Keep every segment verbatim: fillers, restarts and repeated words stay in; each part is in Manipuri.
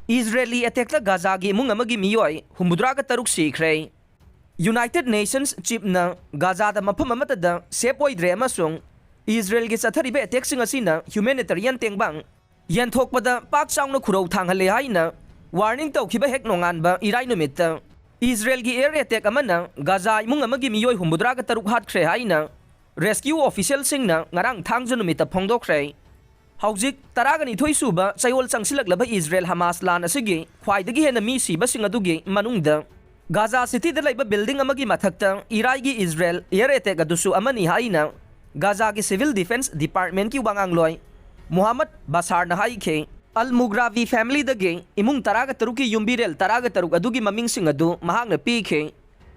ꯏꯖꯔꯦꯂꯤ ꯑꯦꯇꯦꯛꯇ ꯒꯥꯖꯥꯒꯤ ꯏꯃꯨꯡ ꯑꯃꯒꯤ ꯃꯤꯑꯣꯏ ꯍꯨꯝꯐꯨꯇꯔꯥꯒ ꯇꯔꯨꯛ ꯁꯤꯈ꯭ꯔꯦ꯫ ꯌꯨꯅꯥꯏꯇꯦꯗ ꯅꯦꯁꯟꯁ ꯆꯤꯞꯅ ꯒꯥꯖꯥꯗ ꯃꯐꯝ ꯑꯃꯠꯇꯗ ꯁꯦꯐ ꯑꯣꯏꯗ꯭ꯔꯦ ꯑꯃꯁꯨꯡ ꯏꯖꯔꯦꯜꯒꯤ ꯆꯠꯊꯔꯤꯕ ꯑꯦꯇꯦꯛꯁꯤꯡ ꯑꯁꯤꯅ ꯍ꯭ꯌꯨꯃꯦꯅꯤꯇꯔꯤꯌꯟ ꯇꯦꯡꯕꯥꯡ ꯌꯦꯟꯊꯣꯛꯄꯗ ꯄꯥꯛ ꯆꯥꯎꯅ ꯈꯨꯔꯧ ꯊꯥꯡꯍꯜꯂꯦ ꯍꯥꯏꯅ ꯋꯥꯔꯅꯤꯡ ꯇꯧꯈꯤꯕ ꯍꯦꯛ ꯅꯣꯡꯉꯥꯟꯕ ꯏꯔꯥꯏ ꯅꯨꯃꯤꯠꯇ, ꯏꯖꯔꯦꯜꯒꯤ ꯑꯦꯌꯔ ꯑꯦꯇꯦꯛ ꯑꯃꯅ ꯒꯥꯖꯥ ꯏꯃꯨꯡ ꯑꯃꯒꯤ ꯃꯤꯑꯣꯏ ꯍꯨꯝꯐꯨꯇꯔꯥꯒ ꯇꯔꯨꯛ ꯍꯥꯠꯈ꯭ꯔꯦ ꯍꯥꯏꯅ ꯔꯦꯁꯀ꯭ꯌꯨ ꯑꯣꯐꯤꯁꯤꯌꯦꯜꯁꯤꯡꯅ ꯉꯔꯥꯡ ꯊꯥꯡꯖ ꯅꯨꯃꯤꯠꯇ ꯐꯣꯡꯗꯣꯛꯈ꯭ꯔꯦ꯫ ꯍꯧꯖꯤꯛ ꯇꯔꯥꯒ ꯅꯤꯊꯣꯏ ꯁꯨꯕ ꯆꯌꯣꯜ ꯆꯪꯁꯤꯜꯂꯛꯂꯕ ꯏꯖꯔꯦꯜ ꯍꯃꯥꯁ ꯂꯥꯟ ꯑꯁꯤꯒꯤ ꯈ꯭ꯋꯥꯏꯗꯒꯤ ꯍꯦꯟꯅ ꯃꯤ ꯁꯤꯕꯁꯤꯡ ꯑꯗꯨꯒꯤ ꯃꯅꯨꯡꯗ ꯒꯥꯖꯥ ꯁꯤꯇꯤꯗ ꯂꯩꯕ ꯕꯤꯜꯗꯤꯡ ꯑꯃꯒꯤ ꯃꯊꯛꯇ ꯏꯔꯥꯏꯒꯤ ꯏꯖꯔꯦꯜ ꯑꯦꯌꯔ ꯑꯦꯇꯦꯛ ꯑꯗꯨꯁꯨ ꯑꯃꯅꯤ ꯍꯥꯏꯅ ꯒꯥꯖꯥꯒꯤ ꯁꯤꯚꯤꯜ ꯗꯤꯐꯦꯟꯁ ꯗꯤꯄꯥꯔꯠꯃꯦꯟꯠꯀꯤ ꯋꯥꯉꯥꯡꯂꯣꯏ ꯃꯨꯍꯝꯃꯗ ꯕꯁꯥꯔꯅ ꯍꯥꯏꯈꯤ꯫ ꯑꯜ ꯃꯨꯒ꯭ꯔꯥꯕꯤ ꯐꯦꯃꯤꯂꯤꯗꯒꯤ ꯏꯃꯨꯡ ꯇꯔꯥꯒ ꯇꯔꯨꯛꯀꯤ ꯌꯨꯝꯕꯤꯔꯦꯜ ꯇꯔꯥꯒ ꯇꯔꯨꯛ ꯑꯗꯨꯒꯤ ꯃꯃꯤꯡꯁꯤꯡ ꯑꯗꯨ ꯃꯍꯥꯛꯅ ꯄꯤꯈꯤ꯫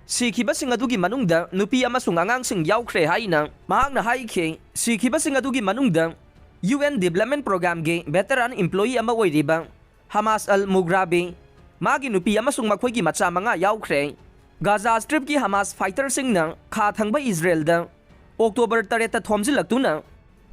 ꯁꯤꯈꯤꯕꯁꯤꯡ ꯑꯗꯨꯒꯤ ꯃꯅꯨꯡꯗ ꯅꯨꯄꯤ ꯑꯃꯁꯨꯡ ꯑꯉꯥꯡꯁꯤꯡ ꯌꯥꯎꯈ꯭ꯔꯦ ꯍꯥꯏꯅ ꯃꯍꯥꯛꯅ ꯍꯥꯏꯈꯤ꯫ ꯁꯤꯈꯤꯕꯁꯤꯡ ꯑꯗꯨꯒꯤ ꯃꯅꯨꯡꯗ ꯌꯨ ꯑꯦꯟ ꯗꯤꯕ꯭ꯂꯞꯃꯦꯟꯠ ꯄ꯭ꯔꯣꯒ꯭ꯔꯥꯝꯒꯤ ꯚꯦꯇꯔꯥꯟ ꯏꯝꯄ꯭ꯂꯣꯌꯤ ꯑꯃ ꯑꯣꯏꯔꯤꯕ ꯍꯃꯥꯁ ꯑꯜ ꯃꯨꯒ꯭ꯔꯥꯕꯤ, ꯃꯥꯒꯤ ꯅꯨꯄꯤ ꯑꯃꯁꯨꯡ ꯃꯈꯣꯏꯒꯤ ꯃꯆꯥ ꯃꯉꯥ ꯌꯥꯎꯈ꯭ꯔꯦ꯫ ꯒꯥꯖꯥ ꯁ꯭ꯇ꯭ꯔꯤꯞꯀꯤ ꯍꯃꯥꯁ ꯐꯥꯏꯇꯔꯁꯤꯡꯅ ꯈꯥ ꯊꯪꯕ ꯏꯖꯔꯦꯜꯗ ꯑꯣꯛꯇꯣꯕꯔ ꯇꯔꯦꯠꯇ ꯊꯣꯝꯖꯤꯜꯂꯛꯇꯨꯅ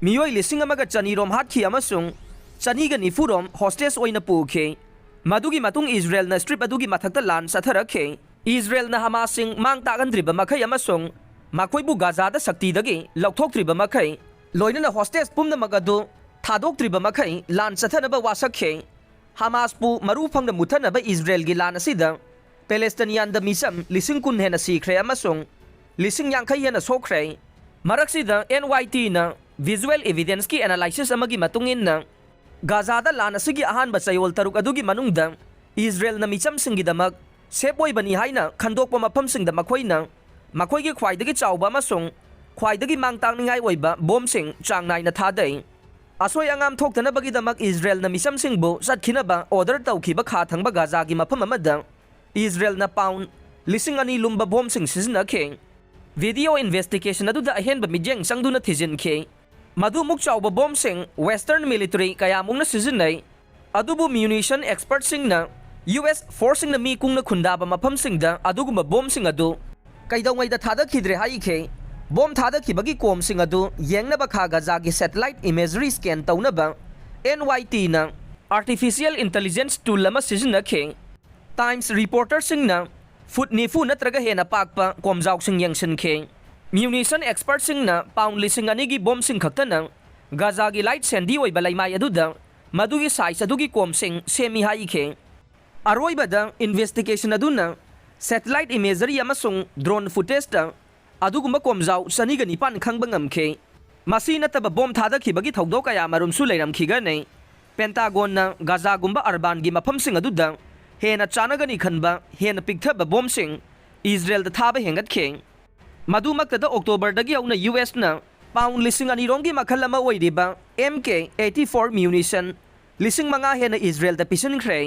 ꯃꯤꯑꯣꯏ ꯂꯤꯁꯤꯡ ꯑꯃꯒ ꯆꯅꯤꯔꯣꯝ ꯍꯥꯠꯈꯤ ꯑꯃꯁꯨꯡ ꯆꯅꯤꯒ ꯅꯤꯐꯨꯔꯣꯝ ꯍꯣꯁꯇꯦꯖ ꯑꯣꯏꯅ ꯄꯨꯈꯤ꯫ ꯃꯗꯨꯒꯤ ꯃꯇꯨꯡ ꯏꯖꯔꯦꯜꯅ ꯁ꯭ꯇ꯭ꯔꯤꯞ ꯑꯗꯨꯒꯤ ꯃꯊꯛꯇ ꯂꯥꯟ ꯆꯠꯊꯔꯛꯈꯤ꯫ ꯏꯖꯔꯦꯜꯅ ꯍꯃꯥꯁꯁꯤꯡ ꯃꯥꯡ ꯇꯥꯛꯍꯟꯗ꯭ꯔꯤꯕ ꯃꯈꯩ ꯑꯃꯁꯨꯡ ꯃꯈꯣꯏꯕꯨ ꯒꯥꯖꯥꯗ ꯁꯛꯇꯤꯗꯒꯤ ꯂꯧꯊꯣꯛꯇ꯭ꯔꯤꯕ ꯃꯈꯩ, ꯂꯣꯏꯅꯅ ꯍꯣꯁꯇꯦꯖ ꯄꯨꯝꯅꯃꯛ ꯑꯗꯨ ꯊꯥꯗꯣꯛꯇ꯭ꯔꯤꯕ ꯃꯈꯩ ꯂꯥꯟ ꯆꯠꯊꯅꯕ ꯋꯥꯁꯛꯈꯤ꯫ ꯍꯃꯥꯁꯄꯨ ꯃꯔꯨ ꯐꯪꯅ ꯃꯨꯠꯊꯅꯕ ꯏꯖꯔꯦꯜꯒꯤ ꯂꯥꯟ ꯑꯁꯤꯗ ꯄꯦꯂꯦꯁꯇꯤꯅꯤꯌꯥꯟꯗ ꯃꯤꯆꯝ ꯂꯤꯁꯤꯡ ꯀꯨꯟ ꯍꯦꯟꯅ ꯁꯤꯈ꯭ꯔꯦ ꯑꯃꯁꯨꯡ ꯂꯤꯁꯤꯡ ꯌꯥꯡꯈꯩ ꯍꯦꯟꯅ ꯁꯣꯛꯈ꯭ꯔꯦ꯫ ꯃꯔꯛꯁꯤꯗ ꯑꯦꯟ ꯋꯥꯏ ꯇꯤꯅ ꯚꯤꯖꯨꯋꯦꯜ ꯏꯚꯤꯗꯦꯟꯁꯀꯤ ꯑꯦꯅꯥꯂꯥꯏꯁꯤꯁ ꯑꯃꯒꯤ ꯃꯇꯨꯡ ꯏꯟꯅ, ꯒꯥꯖꯥꯗ ꯂꯥꯟ ꯑꯁꯤꯒꯤ ꯑꯍꯥꯟꯕ ꯆꯌꯣꯜ ꯇꯔꯨꯛ ꯑꯗꯨꯒꯤ ꯃꯅꯨꯡꯗ ꯏꯖꯔꯦꯜꯅ ꯃꯤꯆꯝꯁꯤꯡꯒꯤꯗꯃꯛ ꯁꯦꯐ ꯑꯣꯏꯕꯅꯤ ꯍꯥꯏꯅ ꯈꯟꯗꯣꯛꯄ ꯃꯐꯝꯁꯤꯡꯗ ꯃꯈꯣꯏꯅ ꯃꯈꯣꯏꯒꯤ ꯈ꯭ꯋꯥꯏꯗꯒꯤ ꯆꯥꯎꯕ ꯑꯃꯁꯨꯡ ꯈ꯭ꯋꯥꯏꯗꯒꯤ ꯃꯥꯡ ꯇꯥꯛꯅꯤꯡꯉꯥꯏ ꯑꯣꯏꯕ ꯕꯣꯝꯁꯤꯡ ꯆꯥꯡ ꯅꯥꯏꯅ ꯊꯥꯗꯩ꯫ ꯑꯁꯣꯏ ꯑꯉꯥꯝ ꯊꯣꯛꯇꯅꯕꯒꯤꯗꯃꯛ ꯏꯖꯔꯦꯜꯅ ꯃꯤꯆꯝꯁꯤꯡꯕꯨ ꯆꯠꯈꯤꯅꯕ ꯑꯣꯔꯗꯔ ꯇꯧꯈꯤꯕ ꯈꯥ ꯊꯪꯕ ꯒꯥꯖꯥꯒꯤ ꯃꯐꯝ ꯑꯃꯗ ꯏꯖꯔꯦꯜꯅ ꯄꯥꯎꯟ ꯂꯤꯁꯤꯡ ꯑꯅꯤ ꯂꯨꯝꯕ ꯕꯣꯝꯁꯤꯡ ꯁꯤꯖꯤꯟꯅꯈꯤ꯫ ꯚꯤꯗꯤꯑꯣ ꯏꯟꯚꯦꯁꯇꯤꯒꯦꯁꯟ ꯑꯗꯨꯗ ꯑꯍꯦꯟꯕ ꯃꯤꯠꯌꯦꯡ ꯆꯪꯗꯨꯅ ꯊꯤꯖꯤꯟꯈꯤ꯫ ꯃꯗꯨꯃꯨꯛ ꯆꯥꯎꯕ ꯕꯣꯝꯁꯤꯡ ꯋꯦꯁꯇꯔꯟ ꯃꯤꯂꯤꯇꯔꯤ ꯀꯌꯥꯃꯨꯛꯅ ꯁꯤꯖꯤꯟꯅꯩ, ꯑꯗꯨꯕꯨ ꯃ꯭ꯌꯨꯅꯤꯁꯟ ꯑꯦꯛꯁꯄꯔꯠꯁꯤꯡꯅ ꯌꯨ ꯑꯦꯁ ꯐꯣꯔꯁꯁꯤꯡꯅ ꯃꯤ ꯀꯨꯡꯅ ꯈꯨꯟꯗꯥꯕ ꯃꯐꯝꯁꯤꯡꯗ ꯑꯗꯨꯒꯨꯝꯕ ꯕꯣꯝꯁꯤꯡ ꯑꯗꯨ ꯀꯩꯗꯧꯉꯩꯗ ꯊꯥꯗꯈꯤꯗ꯭ꯔꯦ ꯍꯥꯏꯈꯤ꯫ ꯕꯣꯝ ꯊꯥꯗꯈꯤꯕꯒꯤ ꯀꯣꯝꯁꯤꯡ ꯑꯗꯨ ꯌꯦꯡꯅꯕ ꯈꯥ ꯒꯖꯥꯒꯤ ꯁꯦꯇꯦꯂꯥꯏꯠ ꯏꯃꯦꯖꯔꯤ ꯁ꯭ꯀꯦꯟ ꯇꯧꯅꯕ ꯑꯦꯟ ꯋꯥꯏ ꯇꯤꯅ ꯑꯥꯔꯇꯤꯐꯤꯁꯤꯌꯦꯜ ꯏꯟꯇꯦꯂꯤꯖꯦꯟꯁ ꯇꯨꯜ ꯑꯃ ꯁꯤꯖꯤꯟꯅꯈꯤ꯫ ꯇꯥꯏꯝꯁ ꯔꯤꯄꯣꯔꯇꯔꯁꯤꯡꯅ ꯐꯨꯠ ꯅꯤꯐꯨ ꯅꯠꯇ꯭ꯔꯒ ꯍꯦꯟꯅ ꯄꯥꯛꯄ ꯀꯣꯝꯖꯥꯎꯁꯤꯡ ꯌꯦꯡꯁꯤꯟꯈꯤ꯫ ꯃ꯭ꯌꯨꯅꯤꯁꯟ ꯑꯦꯛꯁꯄꯔꯠꯁꯤꯡꯅ ꯄꯥꯎꯟ ꯂꯤꯁꯤꯡ ꯑꯅꯤꯒꯤ ꯕꯣꯝꯁꯤꯡ ꯈꯛꯇꯅ ꯒꯥꯖꯥꯒꯤ ꯂꯥꯏꯠ ꯁꯦꯟꯗꯤ ꯑꯣꯏꯕ ꯂꯩꯃꯥꯏ ꯑꯗꯨꯗ ꯃꯗꯨꯒꯤ ꯁꯥꯏꯖ ꯑꯗꯨꯒꯤ ꯀꯣꯝꯁꯤꯡ ꯁꯦꯝꯃꯤ ꯍꯥꯏꯈꯤ꯫ ꯑꯔꯣꯏꯕꯗ ꯏꯟꯚꯦꯁꯇꯤꯒꯦꯁꯟ ꯑꯗꯨꯅ ꯁꯦꯇꯦꯂꯥꯏꯠ ꯏꯃꯦꯖꯔꯤ ꯑꯃꯁꯨꯡ ꯗ꯭ꯔꯣꯟ ꯐꯨꯇꯦꯖꯇ ꯑꯗꯨꯒꯨꯝꯕ ꯀꯣꯝꯖꯥꯎ ꯆꯅꯤꯒ ꯅꯤꯄꯥꯟ ꯈꯪꯕ ꯉꯝꯈꯤ꯫ ꯃꯁꯤ ꯅꯠꯇꯕ ꯕꯣꯝ ꯊꯥꯗꯈꯤꯕꯒꯤ ꯊꯧꯗꯣꯛ ꯀꯌꯥ ꯃꯔꯨꯝꯁꯨ ꯂꯩꯔꯝꯈꯤꯒꯅꯤ꯫ ꯄꯦꯟꯇꯥꯒꯣꯟꯅ ꯒꯥꯖꯥꯒꯨꯝꯕ ꯑꯔꯕꯥꯟꯒꯤ ꯃꯐꯝꯁꯤꯡ ꯑꯗꯨꯗ ꯍꯦꯟꯅ ꯆꯥꯟꯅꯒꯅꯤ ꯈꯟꯕ ꯍꯦꯟꯅ ꯄꯤꯛꯊꯕ ꯕꯣꯝꯁꯤꯡ ꯏꯖꯔꯦꯜꯗ ꯊꯥꯕ ꯍꯦꯟꯒꯠꯈꯤ꯫ ꯃꯗꯨꯃꯛꯇꯗ ꯑꯣꯛꯇꯣꯕꯔꯗꯒꯤ ꯍꯧꯅ ꯌꯨ ꯑꯦꯁꯅ ꯄꯥꯎꯟ ꯂꯤꯁꯤꯡ ꯑꯅꯤꯔꯣꯝꯒꯤ ꯃꯈꯜ ꯑꯃ ꯑꯣꯏꯔꯤꯕ ꯑꯦꯝ ꯀꯦ ꯑꯩꯠꯇꯤ ꯐꯣꯔ ꯃ꯭ꯌꯨꯅꯤꯁꯟ ꯂꯤꯁꯤꯡ ꯃꯉꯥ ꯍꯦꯟꯅ ꯏꯖꯔꯦꯜꯗ ꯄꯤꯁꯤꯟꯈ꯭ꯔꯦ꯫